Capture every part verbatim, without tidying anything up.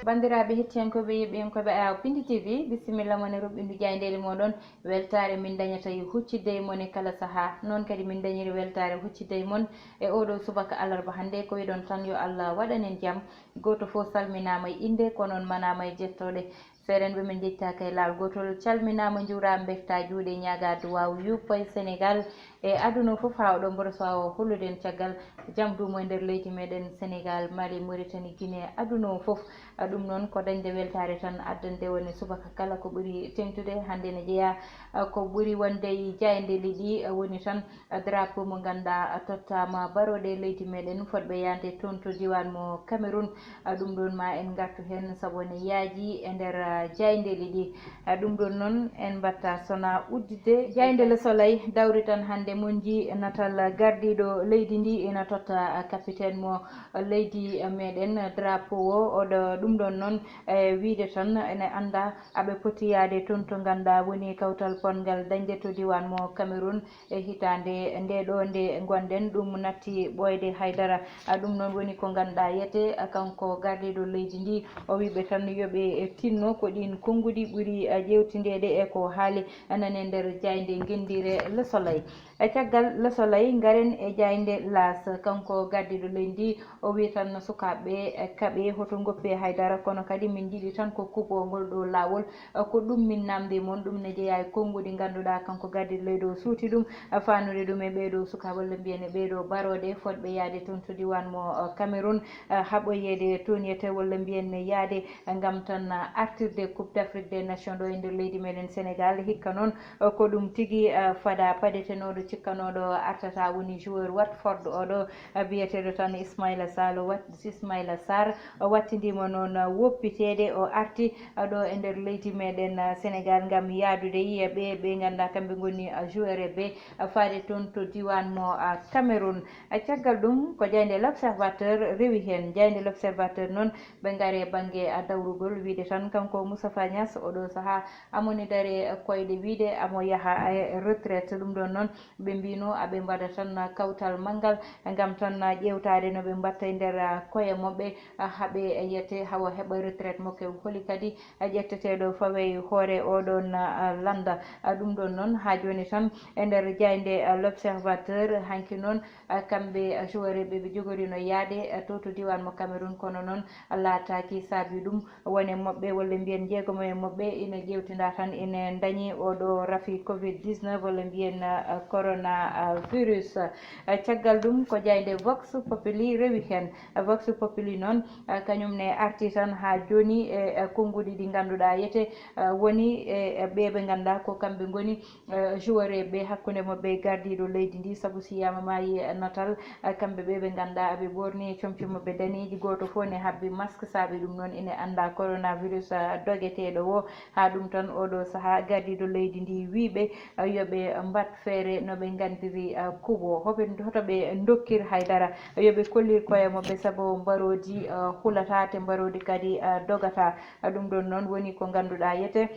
Banndiraaɓe hettiyankooɓe, yeɓɓiyankooɓe Ayaw Pindi T V, bisimilla mon e roɓɓindu jaayndeeli mooɗon. Weltaare min dañata e huccidde e mon e kala sahaa. Noon kadi min dañiri weltaare huccidde e mon e oɗo subaka alarba hannde. Ko wiɗon tan yo Allah waɗan en jam. Gooto fof salminaama e innde, ko noon manaama e jettooɗe. Seerenɓe men njettaaka e laawol gootol, calminaama, njuuraama, mbektaa juuɗe, ñaagaa duwaaw, yuppay Senegaal e aduna o fof, haa oɗo mboro so o hollude en caggal jam duumo e nder leydi meɗen Senegaal, Mali, Mauritanie, Guinée, aduna o fof. Ɗum noon ko dañde weltaare tan addande woni subaka kala ko ɓuri teeŋtude. Hannde ne jeyaa ko ɓuri wonde e jaayndeeli ɗi, woni tan drapeau mo ngannduɗaa tottaama barooɗe leydi meɗen fotɓe yahde toon to diiwaan mo Cameroun. Ɗum ɗoon ma en ngartu heen sabu ne yaaji e nder jaayndeeli ɗi. Ɗum ɗoon noon en mbaɗta sona udditde jaaynde Le Soleil dawri tan hannde monji natal gardiiɗo leydi ndi ina totta capitaine mo leydi meɗen drapeau o. Oɗo ɗum ɗoon noon e wiyde tan ene annda aɓe poti yahde toon to ngannduɗaa woni kawtal potngal dañde to diiwaan mo Cameroun. E hitaande nde ɗo nde ngonɗen, ɗum natti ɓooyde haydara. A, ɗum noon woni ko ngannduɗaa yete, a, kanko gardiiɗo leydi ndi, o wiiɓe tan yo ɓe tinno ko ɗiin konnguɗi ɓuri, a, ƴeewtindeede e ko haali, a, nani e nder jaaynde ngenndiire Le Soleil. E caggal Le Soleil, ngaren e jaaynde L'As. Kanko gardiiɗo leydi ndi, o wii tan no sukaaɓe, e, kaɓe hoto ngoppe haydara, kono kadi min njiɗi tan ko kubo ngol ɗo laawol. Ko ɗum min namndi mon, ɗum ne jeyaa e konnguɗi ngannduɗaa kanko gardiiɗo leydi o suuti ɗum, faanude ɗum e ɓee ɗoo sukaaɓe walla mbiyen e ɓee ɗoo barooɗe fotɓe yahde toon to diiwaan mo, eh, Cameroun, eh, haɓoyeede toon yete walla mbiyen yahde ngam tan, eh, artirde Coupe d'Afrique des Nations ɗo e nder leydi meɗen Senegaal. Hikka noon, eh, ko ɗum tigi, eh, fada padetenooɗo cikkanooɗo artata woni joueur Watford oɗo, eh, biyeteeɗo tan Ismaila Salo Wat-, Ismaila Sarr. O wattindiima noon woppiteede, o arti ɗo e nder leydi meɗen Senegaal ngam yahdude e ɓe, ɓe ngannduɗaa kamɓe ngoni joueur e ɓe faade toon to diiwaan mo Cameroun. Caggal ɗum ko jaaynde L'Observateur rewi heen. Jaaynde L'Observateur noon ɓe ngari e bannge dawrugol, wiyde tan kanko Moustapha Niasse oɗo sahaa amo ina dari koyɗe wiyde amo yaha e retraite. Ɗum ɗoon noon ɓe mbino aɓe mbaɗa tan kawtal manngal ngam tan ƴeewtaade no ɓe mbatta e nder koye maɓɓe, haa ɓe yiyete hawa heɓa retraite makko. Holi kadi ƴetteteeɗo fawe e hoore oɗon lannda. Ɗum ɗoon noon haa jooni tan e nder jaaynde L'Observateur, hanki noon kamɓe joueur ɓe ɓe jogorino yahde to to diiwaan mo Cameroun, kono noon laataaki saabi ɗum. Won e maɓɓe, walla mbiyen jeegomo e maɓɓe, ina ƴeewtinda tan ina ndañi oɗo rafi covid dix-neuf, walla mbiyen, ah, coronavirus. Ah, caggal ɗum ko jaaynde Vox Populi rewi heen. Ah, Vox Populi noon, ah, kañum ne arti tan haa jooni e, e konnguɗi ɗi ngannduɗaa yete, ah, woni e, e ɓe ɓe ngannduɗaa ko kamɓe ngoni eh, joueur ɓe hakkunde maɓɓe e gardiiɗo leydi ndi, sabu si wiyaama maayi, eh, natal, eh, kamɓe ɓe ɓe ngannduɗaa aɓe ɓoorni e comci maɓɓe daneeji, gooto fof ne habbi masque, saabi ɗum noon ene annda coronavirus, eh, dogeteeɗo o. Haa ɗum tan oɗo sahaa gardiiɗo leydi ndi wiiɓe, eh, yo ɓe mbaɗ feere no ɓe nganndiri, eh, kubo. Hoɓe, hoto ɓe ndokkir haydara, yo ɓe kollir koye maɓɓe sabu mbaroodi, eh, hulataa te mbaroodi kadi, eh, dogataa. Eh, ɗum ɗoon noon woni ko ngannduɗaa yete.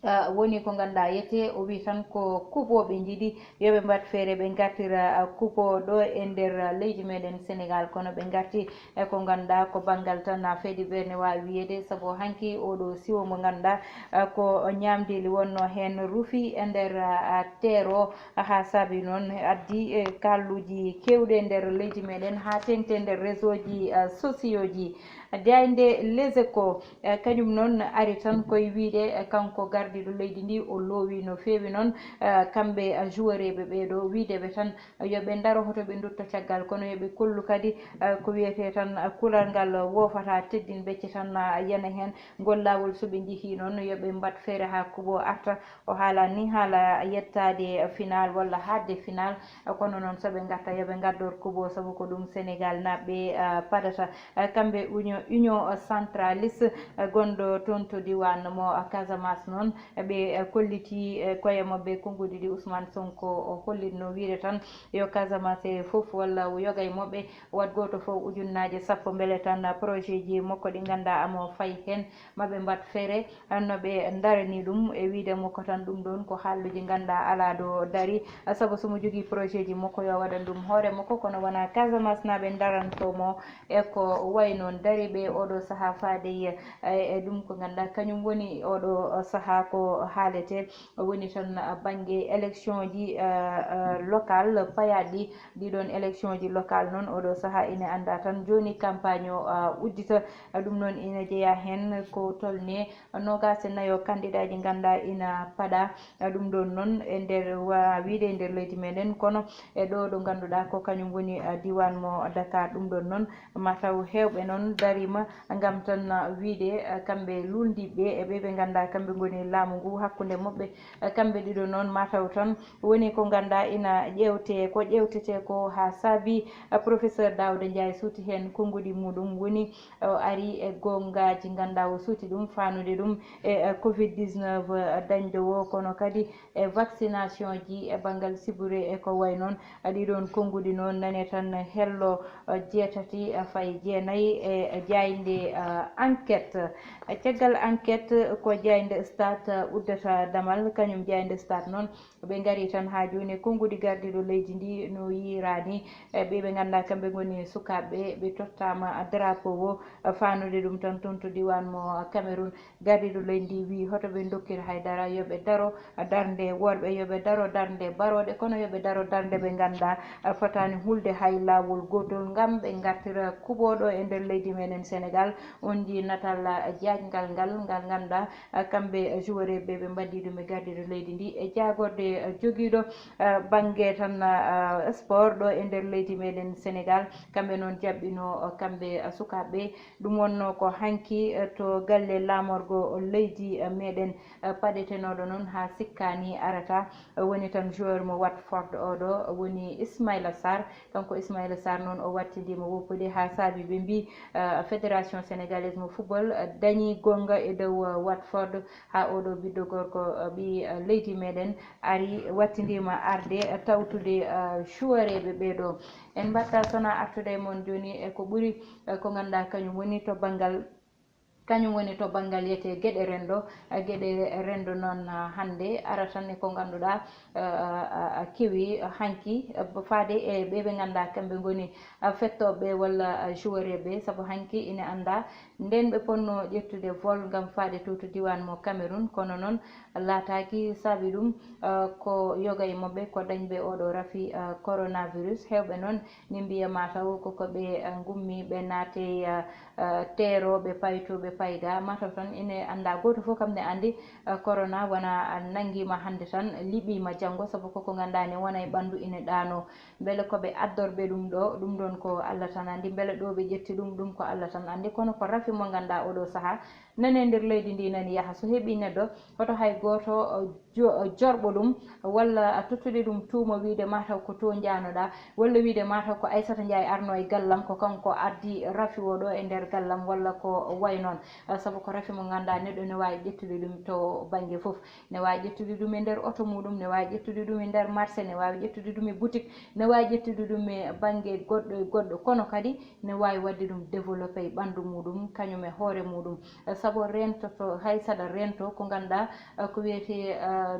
Ah, woni ko ngannduɗaa yete, o wii tan ko kubo ɓe njiɗi, yo ɓe mbaɗ feere ɓe ngartira, ah, kubo ɗo e nder, ah, leydi meɗen Senegaal, kono ɓe ngarti e ko ngannduɗaa ko banngal tan, ah, fedi ɓerne waawi wiyeede, sabu hanki oɗo siwo mo ngannduɗaa, ah, ko ñaamdeeli wonno heen rufi e nder, ah, teer o, haa saabi noon addi, eh, kalluuji keewɗi e nder leydi meɗen haa teeŋti e nder réseau ji, ah, sociaux ji. Jaaynde Les Echos, eh, kañum noon ari tan koye wiyde, eh, kanko gardiiɗo leydi ndi, o loowi no feewi noon, eh, kamɓe, eh, joueur ɓe ɓee ɗoo, wiyde ɓe tan yo ɓe ndaro hoto ɓe ndutto caggal, kono yo ɓe kollu kadi, eh, ko wiyetee tan, eh, kulal ngal woofata, teddin becce tan, eh, yana heen. Ngol laawol so ɓe njehii noon, yo ɓe mbaɗ feere haa kubo arta. O haalani haala yettaade final walla haaɗde final, kono noon so ɓe ngarta, yo ɓe ngaddor kubo, sabu ko ɗum Senegaal naaɓe, ah, padata. Ah, kamɓe Union, Union Centraliste, ah, gonɗo toon to diiwaan mo Casamance noon, Ɓe kolliti koye maɓɓe konnguɗi ɗi Ousmane Sonko o hollitno wiyde tan yo Casamance fof walla yoga e maɓɓe waɗ gooto fof ujunnaaje sappo mbele tan projet ji makko ɗi ngannduɗaa amo fayi heen maɓe mbaɗ feere no ɓe ndarani ɗum e wiyde makko tan ɗum ɗoon ko haalluuji ngannduɗaa alaa ɗo dari. Sabu so mo jogii projet ji makko yo waɗan ɗum hoore makko kono wonaa Casamance naaɓe ndaranto mo e ko wayi noon dariiɓe oɗo sahaa faade e ɗum ko ngannduɗaa kañum woni oɗo sahaa ko haalete woni tan bannge élection ji local payaaɗi ɗiɗon élection ji local noon oɗo sahaa ina annda tan jooni campagne o uddita ɗum noon ina jeyaa heen ko tolni noogaas e nayo candidat ji ngannduɗaa ina paɗa ɗum ɗoon noon e nder wawiide e nder leydi meɗen kono e ɗo ɗo ngannduɗaa ko kañum woni diwan mo Dakar ɗum ɗoon noon mataw heewɓe noon dariima ngam tan wiyde kamɓe luulndiiɓe e ɓe ɓe ngannduɗaa kamɓe ngoni laamu ngu hakkunde maɓɓe kamɓe ɗiɗo noon mataw tan woni ko ngannduɗaa ina ƴeewte ko ƴeewtete ko haa saabi professeur Daouda Ndiaye suuti heen konnguɗi muɗum woni o ari e goongaaji ngannduɗaa o suuti ɗum faanude ɗum e covid dix-neuf dañde o kono kadi e vaccination ji e banngal sibuure e ko wayi noon ɗiɗon konnguɗi noon nane tan hello jeetati fayi jeenayi e jaaynde enquête caggal enquête ko jaaynde stade uddata damal kañum jaaynde stade noon ɓe ngari tan haa jooni e konnguɗi gardiiɗo leydi ndi no yiiraani e ɓe ɓe ngannduɗaa kamɓe ngoni sukaaɓe ɓe tottaama drapeau o faanude ɗum tan toon to diwan mo Cameroun gardiiɗo leydi ndi wii hoto ɓe dokkir haydara yo ɓe daro darnde worɓe yo ɓe daro darnde barooɗe kono yo ɓe daro darnde ɓe ngannduɗaa fotaani hulde hay laawol gootol ngam ɓe ngartira kuɓooɗo e nder leydi meɗen Sénégal on njii natal jaajngal ngal ngal ngannduɗaa kamɓe joueureɓe ɓe mbaɗi ɗum e gardiiɗo leydi ndi e jaagorde jogiiɗo bannge tan sport ɗo e nder leydi meɗen Sénégal kamɓe noon jaɓɓino kamɓe sukaaɓe ɗum wonno ko hanki to galle laamorgo leydi meɗen paɗetenooɗo noon haa sikkaani arata woni tan joueur mo Watford oɗo woni Ismaïla Sarr kanko Ismaïla Sarr noon o wattindiima woppude haa saabi ɓe mbii fédération sénégalaise mo football dañi goonga e dow Watford haa oɗo ɓiɗɗo gorko ɓi leydi meɗen ari wattindiima arde tawtude joueureɓe ɓeɗo en mbatta sona artude e mon jooni e ko ɓuri ko ngannduɗaa kañum woni to banngal kañum woni to banngal yete geɗe renndo geɗe renndo noon hannde ara tan e ko ngannduɗaa kewi hanki faade e ɓe ɓe ngannduɗaa kamɓe ngoni fettooɓe walla joueureɓe sabu hanki ina annda nden ɓe ponno ƴettude vol ngam faade to to diwan mo Cameroun kono noon laataaki saabi ɗum ko yoga e maɓɓe ko dañɓe oɗo rafi coronavirus heewɓe noon ni mbiya mataw koko ɓe ngummi ɓe naate teero ɓe payto ɓe payga mataw tan ine annda gooto fof kam ne anndi corona wona nanngima hannde tan liɓima janngo sabu koko ngannduɗaa ne wona e ɓanndu ine ɗaano mbele ko ɓe addorɓe ɗum ɗo ɗum ɗon ko Allah tan anndi mbele ɗo ɓe ƴetti ɗum ɗum ko Allah tan anndi kono ko rafi mo ngannduɗaa oɗo sahaa nani e nder leydi ndi nani yaha so heɓi neɗɗo hoto hay gooto jorɓo ɗum walla tottude ɗum tuuma wiide mataw ko to njanoɗa walla wiide mataw ko Aissata Ndiaye arno e gallam ko kanko addi rafi o ɗo e nder gallam walla ko way noon sabu ko rafi mo ngannduɗaa neɗɗo ne waawi ƴettude ɗum to bannge fof ne waawi ƴettude ɗum e nder oto muɗum ne waawi ƴettude ɗum e nder marché ne waawi ƴettude ɗum e boutique ne waawi ƴettude ɗum e bannge goɗɗo e goɗɗo kono kadi ne waawi waɗde ɗum développé e ɓanndu muɗum kañum e hoore muɗum sabu rentoto hay saɗa rento ko ngannduɗaa ko wiyetee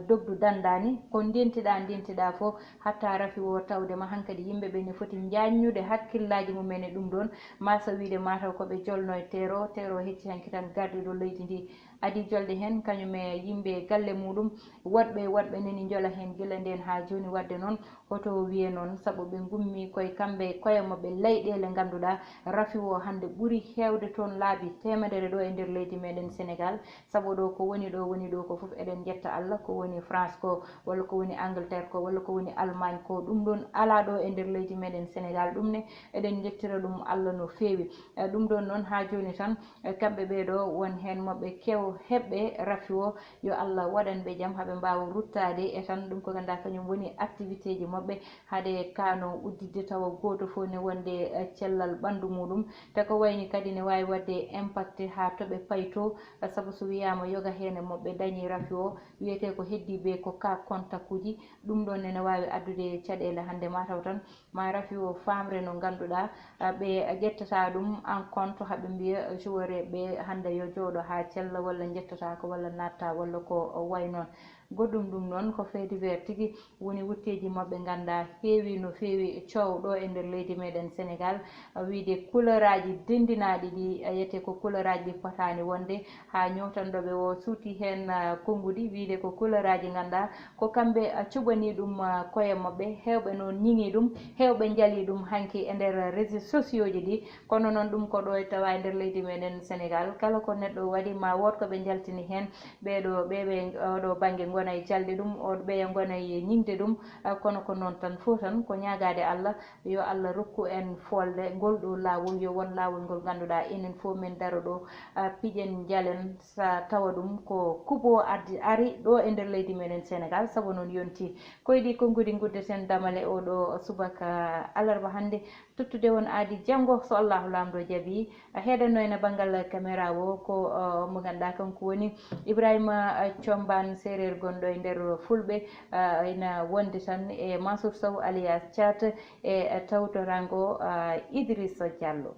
dogdu danndani ko ndentiɗaa ndentiɗaa fof hatta rafi o tawde ma hankadi yimɓe ɓe ne foti njaññude hakkillaaji mumen e ɗum ɗoon masa wiide mataw ko ɓe jolno e teero teero hecci hanki tan gardiiɗo leydi ndi adii jolde heen kañum e yimɓe galle muɗum woɗɓe woɗɓe nani njola heen gila ndeen haa jooni waɗde noon hoto wiye noon sabu ɓe ngummi koye kamɓe koye maɓɓe leyɗeele ngannduɗaa rafi o hannde ɓuri heewde toon laabi teemedere ɗo e nder leydi meɗen Sénégal sabu ɗo ko woni ɗo woni ɗo ko fof eɗen njetta Allah ko woni France ko walla ko woni Angleterre ko walla ko woni Allemagne ko ɗum ɗon alaa ɗo e nder leydi meɗen Sénégal ɗum ne eɗen njettira ɗum Allah no feewi ɗum ɗon noon haa jooni tan kamɓe ɓeeɗo won heen moɓɓe kew heɓɓe rafi o, yo Allah waɗan ɓe jam, haɓe mbaawa ruttaade e tan ɗum ko ngannduɗaa kañum woni activité ji maɓɓe, hade kaano udditde tawa gooto fof ne wonde eh, cellal ɓanndu muɗum. Te ko wayni kadi ne waawi waɗde impacté haa to ɓe payto, eh, sabu so wiyaama yoga heen e maɓɓe dañi rafi o, wiyetee ko heddii ɓe ko cas contact uji, ɗum ɗoon ene waawi addude caɗeele hannde mataw tan ma rafi o faamre no ngannduɗaa, ah, ɓe ƴettata ɗum en compte, haɓe mbiya joueur ɓe hannde yo jooɗo haa cella walla njettataako walla natta walla ko wayi noon. Goɗɗum ɗum noon ko fait divers tigi woni wutteeji maɓɓe nganndaa heewi no feewi coow ɗo e nder leydi meɗen Sénégal, ah, wiide couleuraaji denndinaaɗi ɗi, ah, yiyetee ko couleuraaji ɗi potaani wonde, haa ñootanndoɓe o suuti heen, ah, konnguɗi, wiide ko couleuraaji nganndaa ko kamɓe, ah, cuɓanii ɗum, ah, koye maɓɓe, heewɓe noon ñiŋii ɗum, heewɓe njalii ɗum hanki e nder réseaux sociaux ji ɗi. Kono noon ɗum ko ɗo e tawa e nder leydi meɗen Sénégal, kala ko neɗɗo waɗi ma wood ko ɓe njaltini heen, ɓeeɗo, ɓe, ɓe, oɗo bannge ngona e calɗe ɗum, o, ɓeya ngona e ñiŋde ɗum, ah, kono ko noon tan, fof tan ko ñaagaade Allah, yo Allah rokku en foolde ngol ɗo laawol, yo won laawol ngol ngannduɗaa enen fof men daro ɗo, ah, piƴen njalen, sa tawa ɗum ko kubo addi ari ɗo e nder leydi meɗen Sénégal, sabu noon yonti. Ko e ɗi konnguɗi nguddeten damal e oɗo subaka alarba hannde, tottude on aadi janngo so Allahu Laamɗo jaɓi. Heɗanno en e banngal caméra o ko, uh, mo ngannduɗaa kanko woni Ibrahima, uh, Combaan, seereer gonɗo e nder Fulɓe, uh, ina wonde tan e Mansour Sow alias Thiat e tawtorango, uh, Idrissa Diallo.